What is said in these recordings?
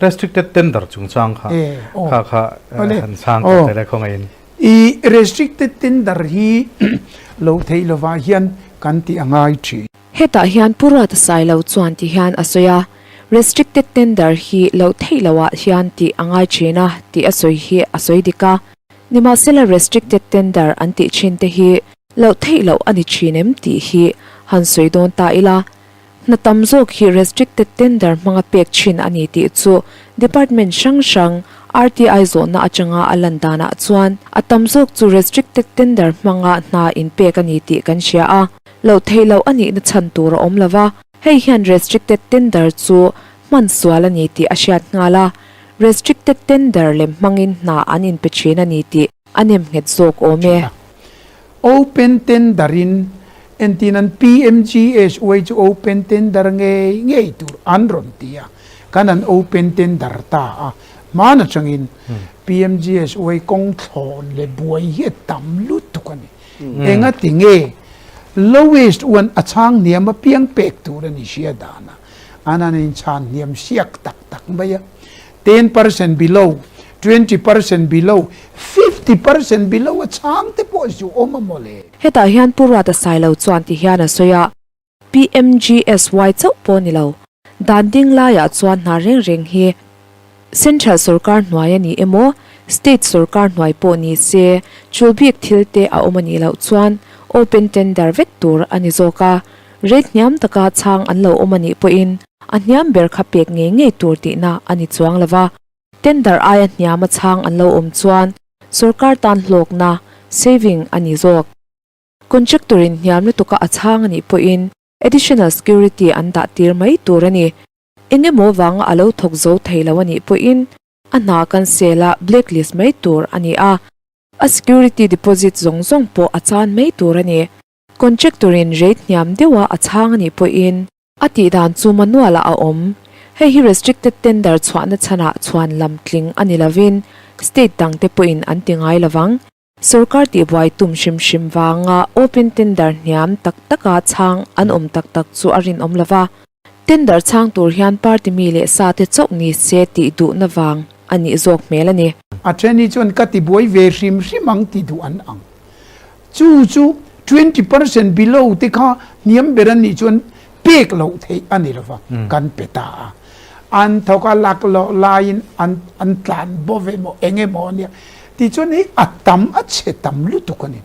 Restricted tender chungchang kha kha kha han chhang ta tele khawngaihin. I restricted tender hi lo theih lovah hian kan tih a ngai thin. Hetah hian Pu Ruata Sailo chuan ti hian a sawi a, Restricted tender hi loh theih lohah hian tih a ngai thin a tih a sawi hi a sawi dik a. Nimahsela restricted tender an tih thin te hi loh theih loh a ni thin em tih hi han sawi dawn ta ila. Hna tam zawk hi restricted tender hmanga pek thin a ni tih chu department hrang hrang RTI zawhna atanga a lan danah chuan a tam zawk chu restricted tender hmanga hna inpek a ni tih kan hria a, loh theih loh a nihna chhan tur a awm lo va, hei hian restricted tender chu hman sual a ni tih a hriat nghal a, restricted tender lem hmangin hna an inpe thin a ni tih a nem nghet zawk awm e. Open tender in entin an PMGSY chu open tender ngei ngei tur an rawn ti a, kan an open tender ta a, hman atangin PMGSY kawng thlawn leh buai hi a tam lutuk a ni. Engati nge lowest one a chhang hniam apiang pek tur a ni hria dan a, an han inchhan hniam siak tak tak mai a. 10% below, 20% below, 50% below a chhang te pawh zu awm a maw le? Hetah hian Pu Ruata Sailo chuan ti hian a sawi a, PMGSY chauh pawh ni lo, dan ding laiah chuan hna reng reng hi Central sorkar hnuai a ni emaw, State sorkar hnuai pawh ni se, chul bik thil te a awm a nih loh chuan open tender vek tur a ni zawk a, Rate hniam taka chhang an lo awm a nih pawhin a hniam ber kha pek ngei ngei tur tihna a ni chuang lo va, tender aia hniama chhang an lo awm chuan sorkar tan hlawkna, saving, a ni zawk. Contractor-in hniam lutuka a chhang a nih pawhin additional security an dah tir mai tur a ni. Eng emaw vanga a lo thawk zo thei lo a nih pawhin a hna cancel a blacklist mai tur a ni a, a security deposit zawng zawng pawh a chan mai tur a ni. Contractor-in rate hniam deuha a chhang a nih pawhin a tih dan chu manual-ah a awm. Hei hi restricted tender chhuahna chhanah chhuan lam tling a ni lovin state dangte pawhin an ti ngai lovang. Sorkar tihbuai tum hrim hrim vanga open tender hniam tak taka chhang an awm tak tak chu a rinawm lova. Tender chhang tur hian party mi leh sa te chauh ni se tih duhna vang a nih zawk hmel a ni. A then hi chuan ka tibuai ve hrim hrim ang ti duh an ang. Chu chu 20% below te kha hniam ber an nih chuan pek loh theih a ni lova, kan pe ta a. An thawk a lak loh laiin an an tlan bo ve maw eng emaw a nia. Tichuan hei a tam a chhe tam lutuk a ni.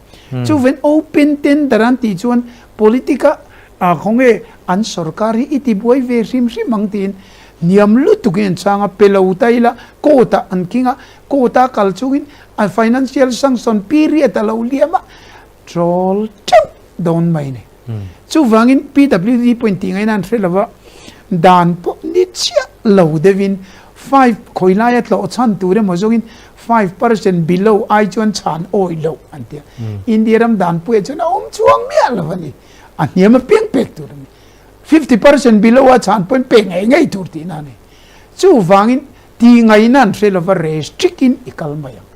Chuven open tender an tih chuan politic a A khawnge an sorkar hi i ti buai ve hrim hrim ang tiin hniam lutukin an chhang a, pe lo ta ila court ah an king a, court a kal chungin a financial sanction period a lo liam a, troll teuh dawn mai ni. Chuvangin PWD pawhin tih ngaihna an hre lo va, dan pawh ni chiah lo deuhin five khawi laia tlawh chhan tur emaw zawngin 5% below ai chuan chhan awih loh an ti a. India ram dan puiah chuan a awm chuang miah lo a ni. A hniam apiang pek tur a ni. 50% below a chhan pawhin pek ngei ngei tur tihna a ni. Chuvangin tih ngaihna an hre lova restrict in i kal mai ang.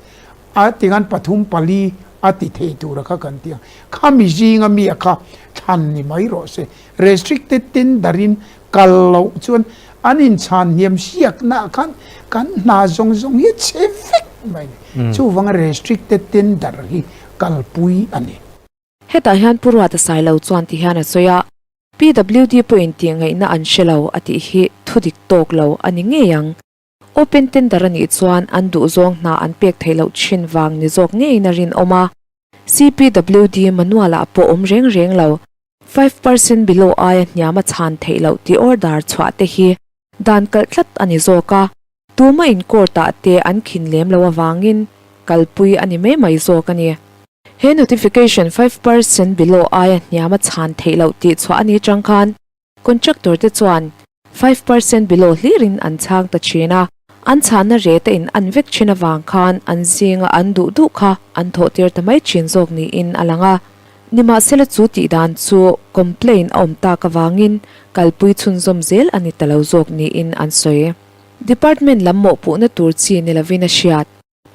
A tingan pathum pali a ti thei tura kha kan ti ang. Khami zinga mi a kha thlan ni mai rawh se. Restricted tender in kal loh chuan an inchhan hniam siakna ah khan kan hna zawng zawng hi a chhe vek mai a ni. Chuvanga restricted tender hi kalpui a ni. Hetah hian Pu Ruata Sailo chuan ti hian a sawi a, PWD pawhin tih ngaihna an hre lo a tih hi thu dik tawk lo a ni ngei ang. Open tender a nih chuan an duhzawng hna an pek theih loh thin vang ni zawk ngeiin a rinawm a. CPWD manual-ah pawh awm reng reng lo. 5% below aia hniam a chhan theih loh tih order chhuah te hi dan kalh tlat a ni zawk a. Tuma in court ah te an khin lem lo avangin kalpui a ni mai mai zawk a ni. He notification 5% below aia hniam a chhan theih loh tih chhuah a ni chang khan contractor te chuan 5% below hlirin an chhang ta thin a, an chhanna rate a in an vek thin avang khan an zinga an duh duh kha an thawh tir ta mai thin zawk niin a lang a. Nimahsela chu tih dan chu complaint a awm tak avangin kalpui chhunzawm zel a ni ta lo zawk niin an sawi. Department lam mawhpuhna tur chi ni lovin a hriat.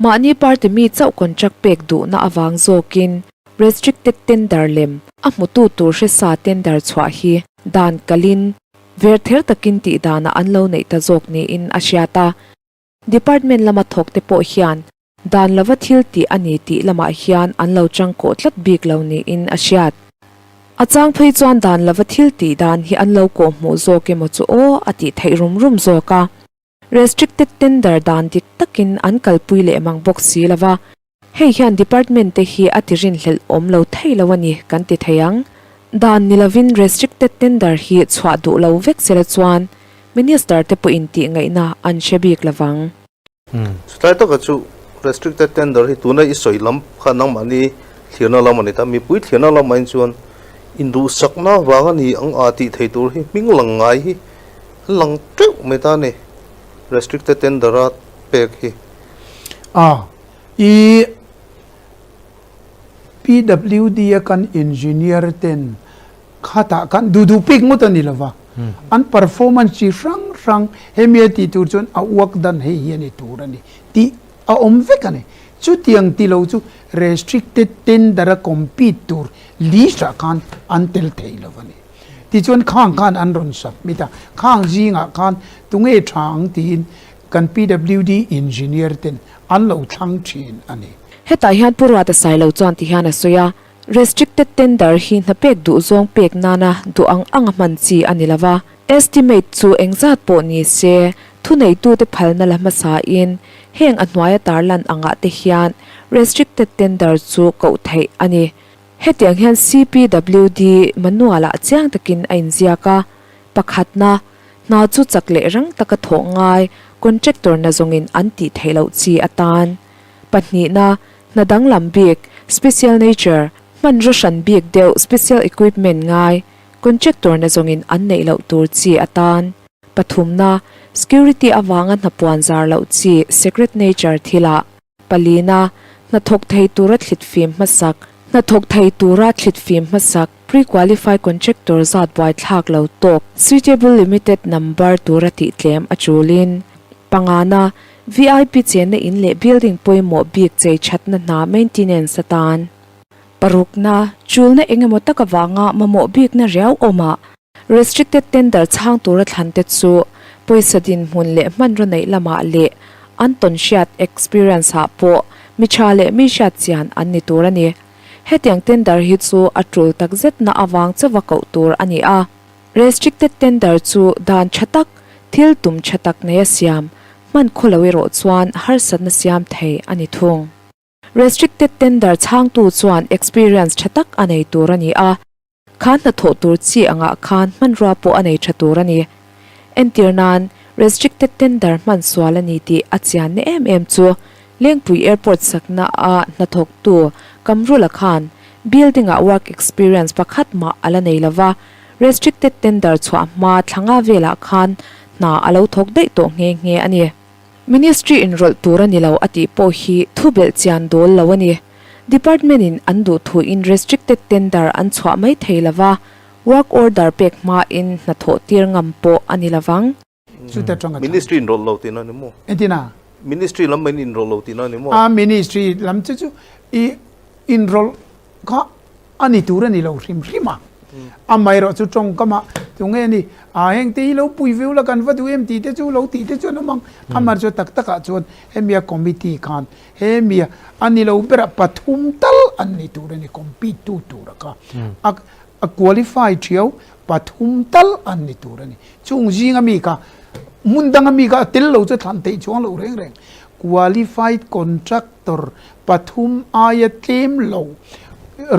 Mahni party mi chauh contract pek duhna avang zawkin restricted tender lem a hmutu tur hresa tender chhuah hi dan kalin Verther takin tih danah an lo neih ta zawk niin a hriat a. Department lama thawkte pawh hian dan lova thil tih a ni tih lamah hian an lo changkawh tlat bik lo niin a hriat. A chang phei chuan dan lova thil tih dan hi an lo kawhhmuh zawk emaw chu aw a tih theih rum rum zawk a. Restricted tender dan dik takin an kalpui leh mang bawk si lova, Hei hian department te hi a ti rinhlelh awm lo thei lo a ni kan ti thei ang. Dan ni lovin restricted tender hi chhuah duh lo vek sela chuan Minister te pawhin tih ngaihna an hre bik lovang. Chutlai taka chu restricted tender hi tuna i sawi lam kha nangmahni thlirna lam a ni ta, mipui thlirna lamah in chuan induhsakna vang a ni ang a tih thei tur hi hming lang ngai hi an lang teuh mai ta a ni restricted tender a pek hi. A I PWD a kan engineer ten khatah khan duh duh pek ngawt a ni lova, an performance chi hrang hrang hemi a tih tur chuan a uak dan hei hi a ni tur a ni tih a awm vek a ni. Chutiang ti lo chu restricted tender a compete tur list ah khan an tel thei lo a ni. Tichuan khang khan an rawn submit a, khang zingah khan tunge tha ang tiin Kan PWD engineer ten an lo thlang thin a ni. Hetah hian Pu Ruata Sailo chuan ti hian a sawi a, Restricted tender hi hna pek duh zawng pek nana duh ang anga hman chi a ni lova, estimate chu engzat pawh ni se thuneitute phalna la hmasain heng a hnuaia tarlan angah te hian restricted tender chu koh theih a ni. Hetiang hian CPWD manual-ah chiang takin a inziak a, pakhatna, Hna chu chak leh rang taka thawh ngai contractor na zawngin an tih theih loh chi atan. Pahnihna, hna danglam bik, special nature, hmanraw hran bik deuh special equipment ngai contractor na zawngin an neih loh tur chi atan. Pathumna, security avanga hna puan zar loh chi secret nature thilah. Palina, hnathawk thei tura thlit fim hmasak, Hnathawk thei tura thlit fim hmasak, Pre-qualify contractor zat buaithlak lo tawk, Suitable limited number tura tih tlem a chulin. Pangana, VIP chenna in leh building pawimawh bik chei thatna hna maintenance atan. Parukna, chulna engemaw tak avanga mamawh bikna riau awmah, Restricted tender chhang tura thlan te chu pawisa dinhmun leh hmanraw neih lamah leh an tawn hriat, experience, ah pawh mi tha leh mi hriat chian an ni tur a ni. Hetiang tender hi chu a tul takzetna avang chauha koh tur a ni a. Restricted tender chu dan tha tak, thil tum tha tak neia siam, hman khaw lo erawh chuan harsatna siam thei a ni thung. Restricted tender chhangtu chuan experience tha tak a nei tur a ni a. Kha hnathawh tur chi angah khan hmanrua pawh a nei tha tur a ni. Entir nan, restricted tender hman sual a ni tih a chianna em em chu Lengpui Airport sakna a hnathawktu Kamrula khan building ah work experience pakhat mah a la nei lova, restricted tender chhuah hma thlanga velah khan hna a lo thawk daih tawh nghe nghe a ni. Ministry inrawlh tur a ni lo a tih pawh hi thu belh chian dawl lo a ni. Department in an duh thu in restricted tender an chhuah mai thei lova, work order pek hma in hnathawh tir ngam pawh a ni lovang. Chuta tanga thang. Ministry inrawlh lo tihna ni maw? Engtin a? Ministry lam in inrawlh lo tihna ni maw? A ministry lam chu chu i inrawlh kha a ni tur a ni lo hrim hrim a. Amaherawh chu tawngkam ah tunge ni a heng te hi lo pui viau la kan va duh em tih te chu lo tih te chuan awm ang. Amaherawh chu tak tak ah chuan hemi a committee khan He mia a ni lo berah pathum tal an ni tur a ni, compete tu tur a kha. A a qualify thiau pathum tal an ni tur a ni. Chung zinga mi kha hmun danga mi kha a tel lo chu thlan theih chuang lo reng reng. Qualified contractor pathum aia tlem lo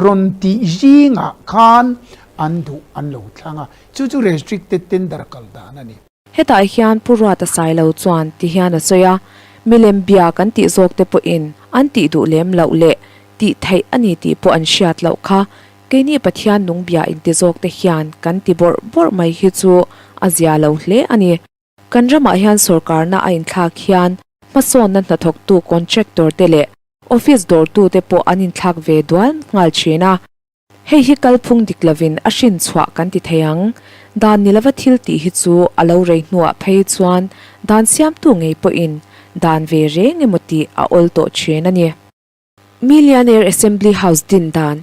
rawn tih zingah khan an duh an lo thlang a, chu chu restricted tender kal dan a ni. Hetah hian Pu Ruata Sailo chuan ti hian a sawi a, Milem bia kan tih zawk te pawhin an tih duh lem loh leh tih theih a ni tih pawh an hriat loh kha keini Pathian nung bia inti zawk te hian kan ti bawrh bawrh mai hi chu a zia lo hle a ni. Kan ramah hian sawrkarna a inthlak hian hmasawnna hnathawktu contractor te leh office dawrtute pawh an inthlak ve dual nghal thin a. Hei hi kalphung dik lovin a hrin chhuah kan ti thei ang. Dan ni lova thil tih hi chu a lo rei hnuah phei chuan dan siamtu ngei pawhin dan ve reng emaw tih a awl tawh thin a ni. Millionaire Assembly House din dan.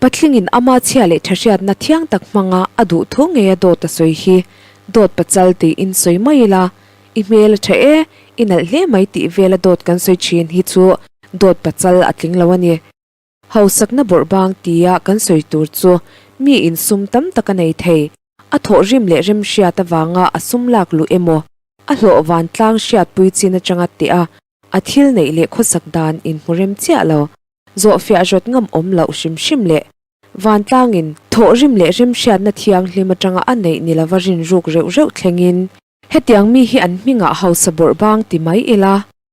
Patlingin ama chhia leh tha hriatna thiang tak hmanga a duh thu ngei a dawt a sawi hi dawt pachal tiin sawi mai ila, i hmel a tha e, i nalh hle mai tih vela dawt kan sawi thin hi chu dawt pachal a tling lo a ni. Hausakna bawrhbang tia kan sawi tur chu mi insum tam tak a nei thei. A thawhrim leh remhriat avanga a sum lak luh emaw, a hlawh vantlang hriatpui chin atanga teh a, a thil neih leh khawsak dan inhmu rem chiah lo, zawhfiah rawt ngam awm loh hrim hrim leh vantlangin thawhrim leh remhriatna thianghlim atanga a neih ni lova rinruk reuh reuh thlengin hetiang mi hi an hmingah hausa bawrhbang ti mai ila.